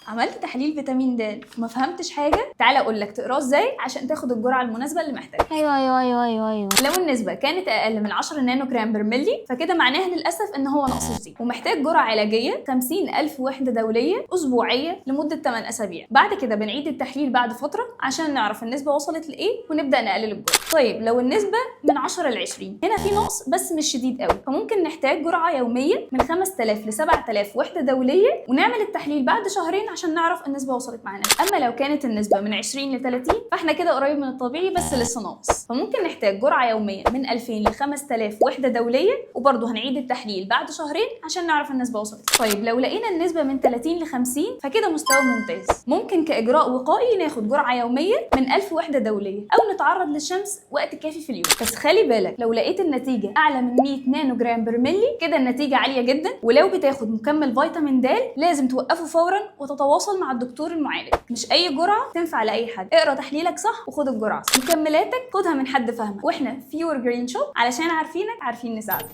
عملت تحليل فيتامين د وما فهمتش حاجه؟ تعالى اقول لك تقراه ازاي عشان تاخد الجرعة المناسبة اللي محتاجها. ايوه. لو النسبة كانت اقل من 10 نانوجرام per ملي، فكده معناها للاسف ان هو نقص شديد ومحتاج جرعة علاجية 50,000 وحده دولية اسبوعية لمدة 8 اسابيع. بعد كده بنعيد التحليل بعد فترة عشان نعرف النسبة وصلت لايه ونبدا نقلل الجرعة. طيب لو النسبة من 10 ل 20، هنا في نقص بس مش شديد قوي، فممكن نحتاج جرعة يومية من 5000 ل 7000 وحده دولية ونعمل التحليل بعد شهرين عشان نعرف النسبة وصلت معانا. اما لو كانت النسبة من 20 ل 30، فاحنا كده قريب من الطبيعي بس لسه ناقص، فممكن نحتاج جرعة يومية من 2000 ل 5000 وحده دولية وبرضه هنعيد التحليل بعد شهرين عشان نعرف النسبة وصلت. طيب لو لقينا النسبة من 30 ل 50، فكده مستوى ممتاز، ممكن كاجراء وقائي ناخد جرعة يومية من 1000 وحده دولية او نتعرض للشمس وقت كافي في اليوم. بس خلي بالك، لو لقيت النتيجة اعلى من 100 نانوجرام per ملي، كده النتيجة عالية جدا، ولو بتاخد مكمل فيتامين د لازم توقفه فورا وتتواصل مع الدكتور المعالج. مش اي جرعة تنفع لاي حد، اقرا تحليلك صح وخد الجرعة. مكملاتك خدها من حد فاهمك، واحنا في Your Green Shop علشان عارفينك عارفين نساعدك.